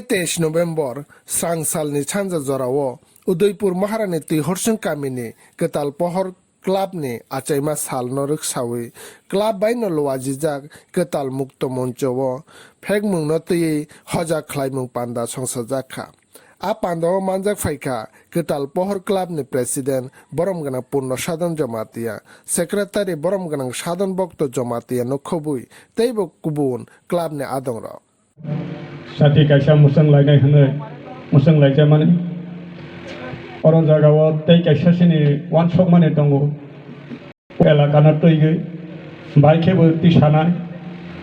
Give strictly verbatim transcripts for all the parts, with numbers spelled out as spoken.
Teis November srang salni sanja jorao Udaipur Maharani Twi Horsing kamini Kwtal Pohor Club ni achaima salno rwksawi club bai no luajijak Kwtal Mukto Moncho o phekmung no twiwi hojak khlaimung panda songsajak kha. A panda o manjak phaikha Kwtal Pohor Club ni President Borom Gwnang Purno Sadon Jamatia, Secretary Borom Gwnang Sadon Bokto Jamatia no khobwi teibo kubun club ni adong rok. Jati kaisa mwswng lainai hwnwi mwswng laijamani. Oro jagao tei kaisa chini uansukmani tongo. O elakano twigwi bai khebo tisanai.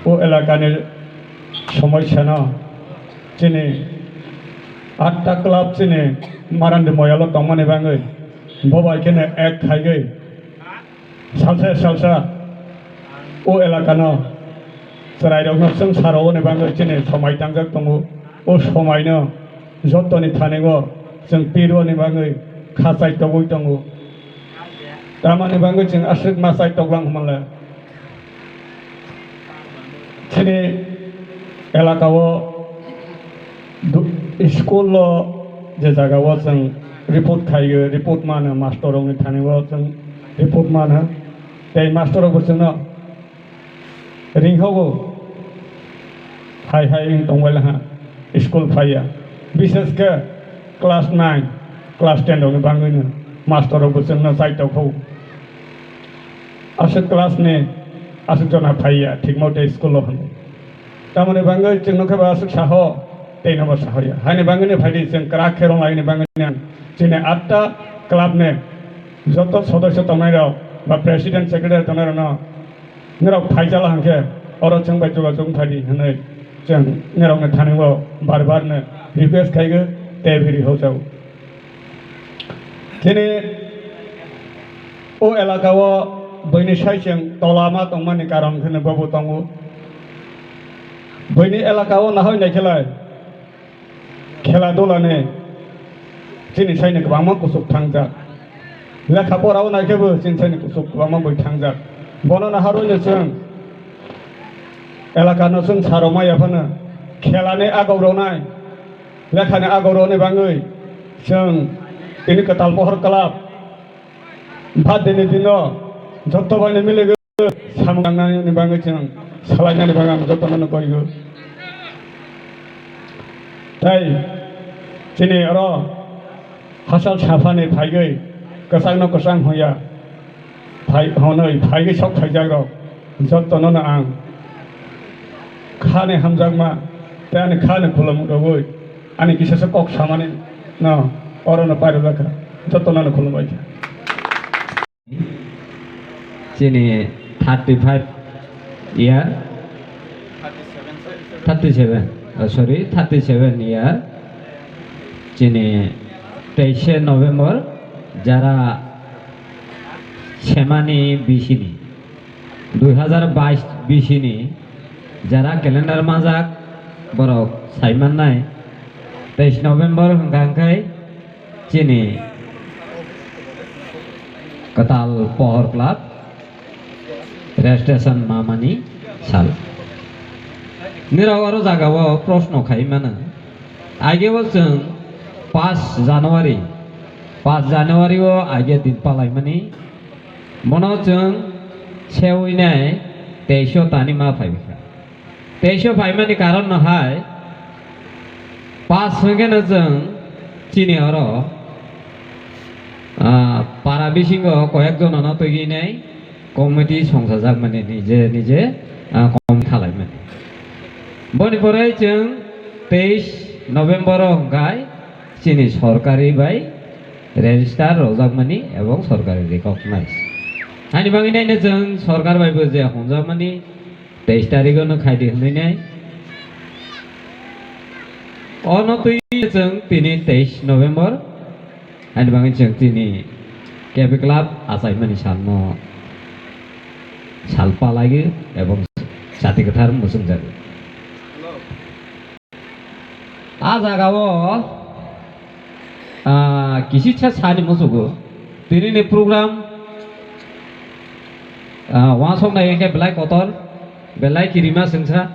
O elakani somosyano chini atta club chini Marandi moyalo tongmani bagwi bo bai kheno ek khaigwi salsa salsa o elakano chwrairokno chwng sarogoni bagwi chini somai tangjak tongo. O somaino jotoni thani-o chwng pironi bagwi kha chaitogwi tongo. Tamoni bagwi chwng aswk ma chaitoklang hwnle chini elakao du-, school-o je jagao chwng report khaio, report mano, master rokni thani-o chwng report mano. Tei master rokbo chwngno ringhogo, hai hai wng tongbaila ha, school phaiya. Bishesh khe class nine, class ten rokni bagwino master rokbo chwngno chaitokho. Aswk class ni aswk jona phaiya thik mote school o hwnwi. Tamoni bagwi chwngno khe bo aswk saho, teino bo sahoya. Haini bagwino phaidi chwng kwrak khe rwnglaini bagwino ang chini atta club ni joto sodosyo tongnai rok ba president secretary tongnai rokno norok phaijala hwnkhe oro chwng bai jogajog wngphadi hwnwi chwng norokni thani-o bar bar no request khaigo tei biri hojao. Chini o elakao buini saichwng tola ma tongmani karon kheno bobo tongo. Buini elakao nahoi naikhelai khela dulani chini saini kwbangma kuchuk thangjak. Lekha porao naikhebo chini saini kuchuk kwbangma bui thangjak. Bono naharwi no chwng elakano chwng saromaya phano khelani agok rwnai. Lekhani agoroni bagwi chwng tini Kwtal Pohor Club birthday ni dino joto bai no miligwi samung tangnani bagwi chwng salainani bagwi ang jotono no koigo. Tei chini oro hachal saphani phaigwi kwchangno kwchang hwnya. Phai-, hwnwi phaigwi sok phaijak rok jotono no ang khani hamjakma tei ani khani khulum rwui ani kisa se kok samani no oro no pairwlak kha, jotono no khulum bai kha. Chini thirty five year, thirty seven, oh, sorry, thirty seven year, chini teishe November jara semani bisini, dui hazar bais bisini jara calendar majak borok saimannai, teis November hwnkha hwnkhe chini Kwtal Pohor Club registration mamani sal. Nirok oro jagao proshno khai mano. Ageo chwng paanch January, paanch January o age din palaimani. Bono chwng sewi nai teisho tani ma phaikha. Teisho phaimani karon no hai, paanch hwnkhe no chwng chini oro, ah, para bisingo koyek jonano twiwi nai committee songsajakmani nije nije, ah, committee khalaimani. Boni pore chwng teis November o hwnkhe chini sorkari bai register rwjakmani ebong sorkari recognize. Haini bagwi naino chwng sorkar bai bo je hwnjakmani teis tarikh o no khaidi hwnwi nai. Ono twi chwng tini teis November, haini bagwi chwng tini K B Club achaimani salno sal palaiwi ebong jati kwthar muchungjagwi. A jagao, ah, kisisa sani muchugo. Tinini program, ah, uansuk nai hwnkhe belai kotor, belai kirima swngsa,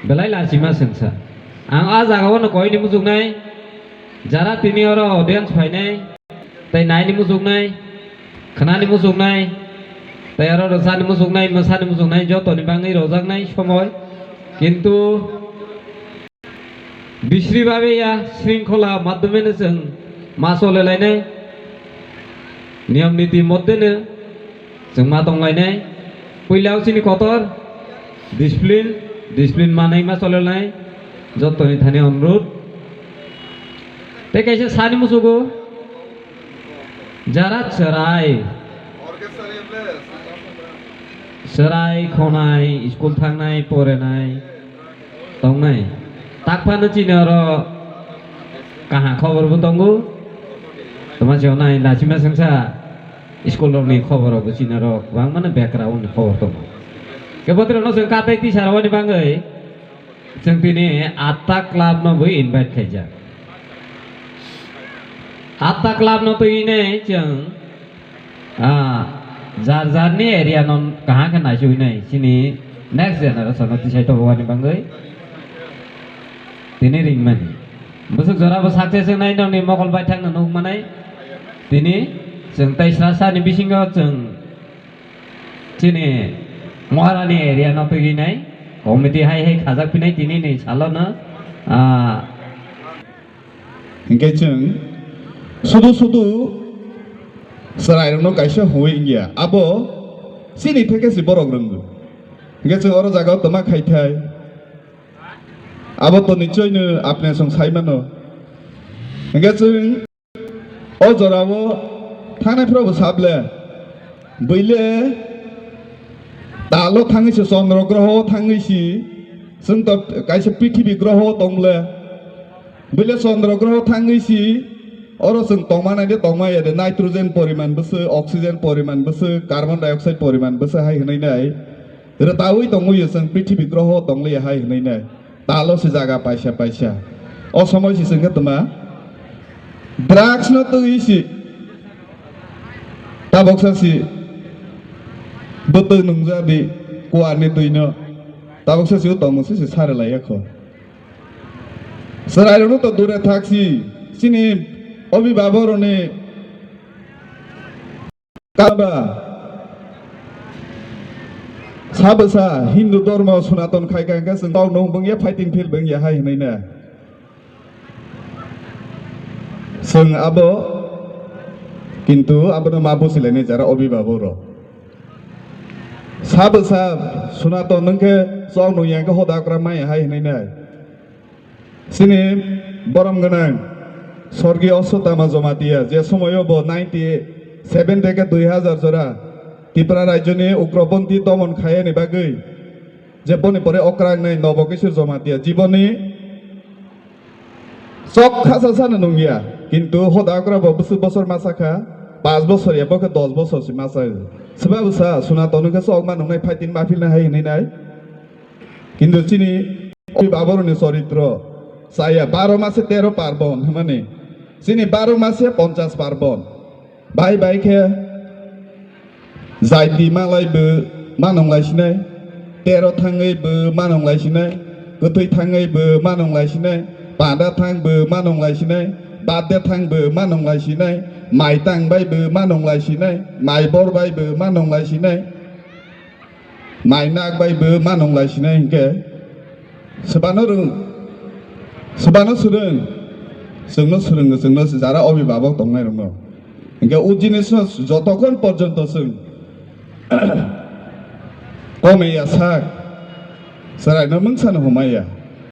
belai lachima swngsa. Ang a jagao no koini muchuknai, jara tini oro audience phainai, tei naini muchuknai, khnani muchuknai, tei oro rwchani muchuknai, mwsani muchuknai, jotoni bangwi rojaknai somoi. Kintu bisri babe ya sringkhola madhyomeno chwng ma chole lainai, niyom niti moddheno chwng ma tong lainai. Puila o chini kotor discipline, discipline manai ma chole lainai, jotoni thani onurudh. Tei kaisa sani musugo, jara chwrai, chwrai khonai, school thangnai, porenai, tongnai. Takphano chini oro kaham khobor bo tongo. Toma se onai lachima sengsa school rokni khobor rok bo chini oro kwbangmano background ni khobor tongo. Kebo tei rokno chwng katai tisa rwani bangwi chwng tini atta club no bo invite khaijak. Atta club no twi nai chwng Ah, jar jar ni area no kaham khe naisugwi nai, chini next generation no tisai tobogani bangwi tini ringmani. Bwswk jora bo success wngnai nokni mokol baithang no nukmanai. Tini chwng tei sra sani bisingo chwng chini Maharani area no twi nai committee hai hai khajak phinai tini ni salo no, ah, Hinkhe chwng sudu sudu chwrairokno kaisa hwnwi wngya, abo chini theke se borok rwngo. Hinkhe chwng oro jaga o twma khaithai, abo to nichoino apne chwng sai mano. Hinkhe chwng o jorao thangnai phuru bo sable, buile talo thangwi se chondro groho thangwi si, chwng to kaisa prithibi groho tongle. Buile chondro groho thangwi si, oro chwng tongma nai de tongma ya de, nitrogen poriman bwswk, oxygen poriman bwswk, carbon dioxide poriman bwswk hai hwnwi nai. Rwtaui tongwi chwng prithibi groho tongliya hai hwnwi nai. Talo si jaga paisa paisa. O somoi si chwng khe twma drugs no twi si. Tabok sa si bwtwk nungja di kuar ni twi no. Tabok sa si o tongmo si si sare lai ya kho. Chwrairokno to dure thak si, chini obibabok rokni kaba sa bwsa Hindu dhormo Sonaton khai kha hwnkhe chwng kok nung bwngya fighting field bwngya hai hwnwi na. Chwng abo kintu abono ma busilainai jara obibabok rok. Sa bwsa Sonaton wngkhe chok nung ya hwnkhe hoda okra maya hai hwnwi na. Chini borom gwnang Sorgi Ashwatthama Jamatia, je somoio bo ninety seven theke dui hazar jora Tripura rajyoni ugroponthi domon khaiyani bagwi, je boni pore okrang nai Nobo Kishore Jamatia, jiboni chok khasa sana nungya, kintu hoda okra bo bwswk bosor masa kha, panch bosor ya bo khe dos bosor se masa. Swba bwsa Sonaton khe chok ma nungnai, fighting ma philnai hai hwnwi nai. Kintu chini oi baboroni choritro chaya baro mase tero parbon hwnmani, chini baro mase ponchas parbon. Bai bai khe jaiti malai bo manung lai sinai, tero thangwi bo manung lai sinai, kwthwi thangwi bo manung lai sinai, panda thang bo manung lai sinai, birthday thang bo manung lai sinai, mai tang bai bo manung lai sinai, mai bor bai bo manung lai sinai. Mai nak bai bo manung lai sinai hinkhe, swbano rwng, swbano swrwng, chwngno swrwngo, chwngno jara obibabok tongnai rokno. Hinkhe o jinisno jotokhon porjonto chwng komei ya sak, chwraino mungsano humai ya.